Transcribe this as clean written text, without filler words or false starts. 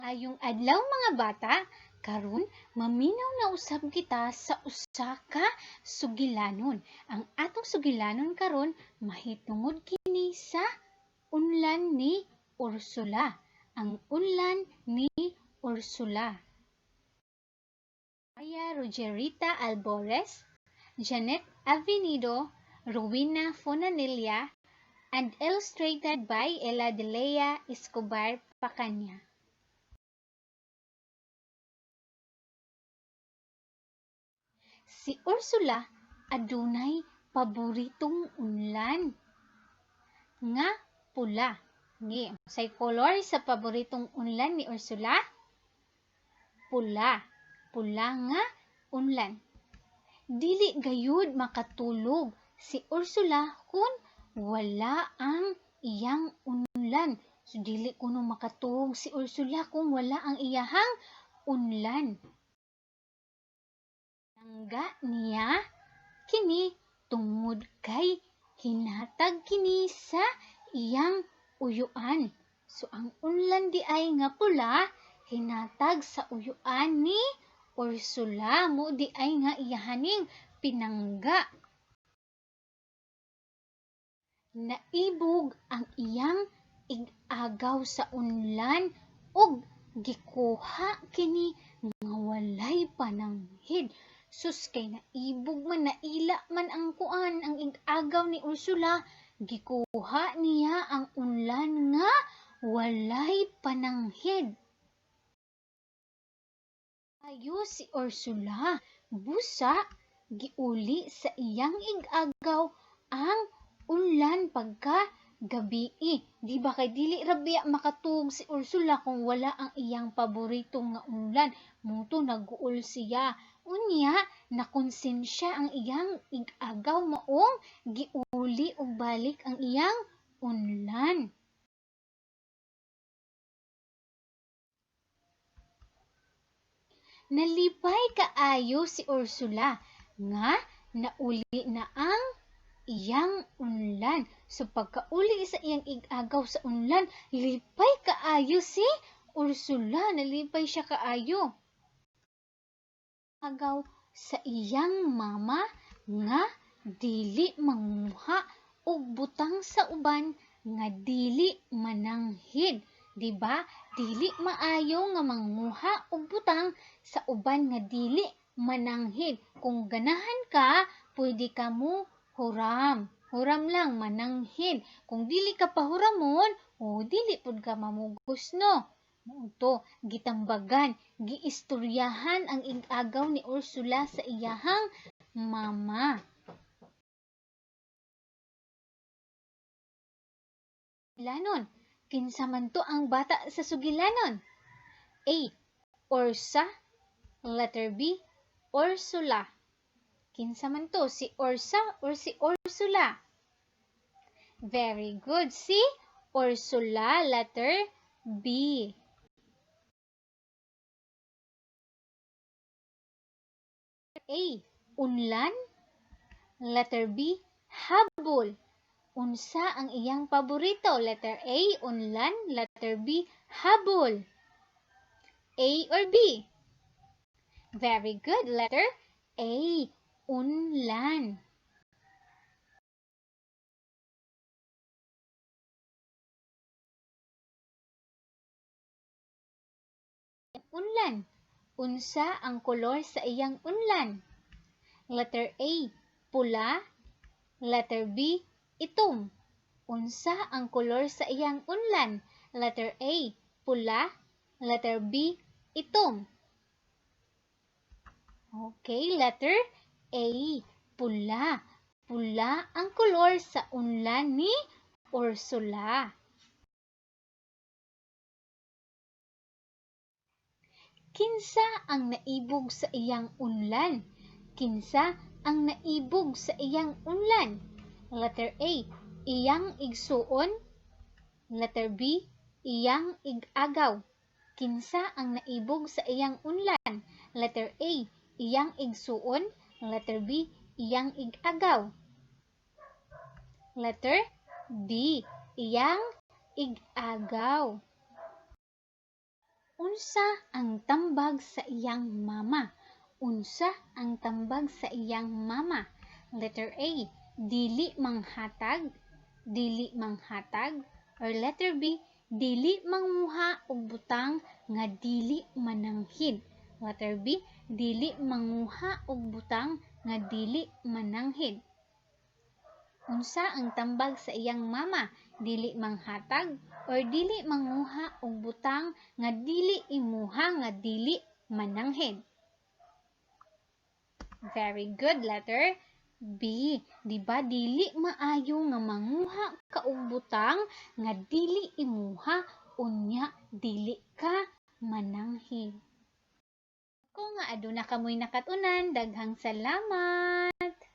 Maayong adlaw, mga bata, karon maminaw na usab kita sa usa ka sugilanon. Ang atong sugilanon karon mahitungod kini sa Unlan ni Ursula. Ang Unlan ni Ursula. Maya Rogerita Albores, Janet Avenido, Rowena Fonanilla, and illustrated by Ella Delea Escobar Pacanya. Si Ursula adunay paboritong unlan nga pula. Ngi, unsay color sa paboritong unlan ni Ursula? Pula. Pula nga unlan. Dili gayud makatulog si Ursula kung wala ang iyang unlan. So dili kuno makatuog si Ursula kung wala ang iyahang unlan. Nangga niya kini tungod kay hinatag kini sa iyang uyuan. So ang unlan di ay nga pula hinatag sa uyuan ni Ursula, mo di ay nga iyahaning pinangga. Naibog ang iyang ig-agaw sa unlan ug gikuha kini nga walay pananghid. Sus, kay naibog man, naila man ang kuan, ang ig-agaw ni Ursula, gikuha niya ang unlan nga walay pananghid. Ayo si Ursula, busa giuli sa iyang ig-agaw ang unlan pagka gabii. Di ba kay dili ra biya makatuog si Ursula kung wala ang iyang paborito nga unlan? Muto naguol siya. Unya nakonsensya ang iyang ig-agaw, maong giuli og balik ang iyang unlan. Nalipay kaayo si Ursula nga nauli na ang iyang unlan. So pagkauli sa iyang ig-agaw sa unlan, lipay kaayo si Ursula, nalipay siya kaayo. Agaw sa iyang mama nga dili manguha og butang sa uban nga dili mananghid. Diba? Dili maayo nga manguha og butang sa uban nga dili mananghid. Kung ganahan ka, pwede ka mo huram. Huram lang, mananghid. Kung dili ka pahuramon, o dili pud ka mamugos, no? Mao, gitambagan, giistoryahan ang ig-agaw ni Ursula sa iyahang mama. Sugilanon. Kinsa man to ang bata sa sugilanon? A. Orsa. Letter B. Ursula. Kinsa man to? Si Orsa or si Ursula? Very good. Si Ursula. Letter B. A. Unlan. Letter B. Habol. Unsa ang iyang paborito? Letter A. Unlan. Letter B. Habol. A or B? Very good. Letter A. Unlan. Unlan. Unsa ang kolor sa iyang unlan? Letter A, pula. Letter B, itom. Unsa ang kolor sa iyang unlan? Letter A, pula. Letter B, itom. Okay, letter A, pula. Pula ang kolor sa unlan ni Ursula. Kinsa ang naibog sa iyang unlan? Kinsa ang naibog sa iyang unlan? Letter A, iyang igsuon. Letter B, iyang ig-agaw. Kinsa ang naibog sa iyang unlan? Letter A, iyang igsuon. Letter B, iyang ig-agaw. Letter B, iyang ig-agaw. Unsa ang tambag sa iyang mama? Unsa ang tambag sa iyang mama? Letter A, dili manghatag, dili manghatag, or letter B, dili manguha og butang nga dili mananghid. Letter B, dili manguha og butang nga dili mananghid. Unsa ang tambag sa iyang mama? Dili manghatag or dili manguha og butang nga dili imuha, nga dili mananghid? Very good, letter B. Di ba dili maayo nga manguha ka og butang nga dili imuha, unya dili ka mananghid? Kung nga aduna kamoy nakat-unan, daghang salamat.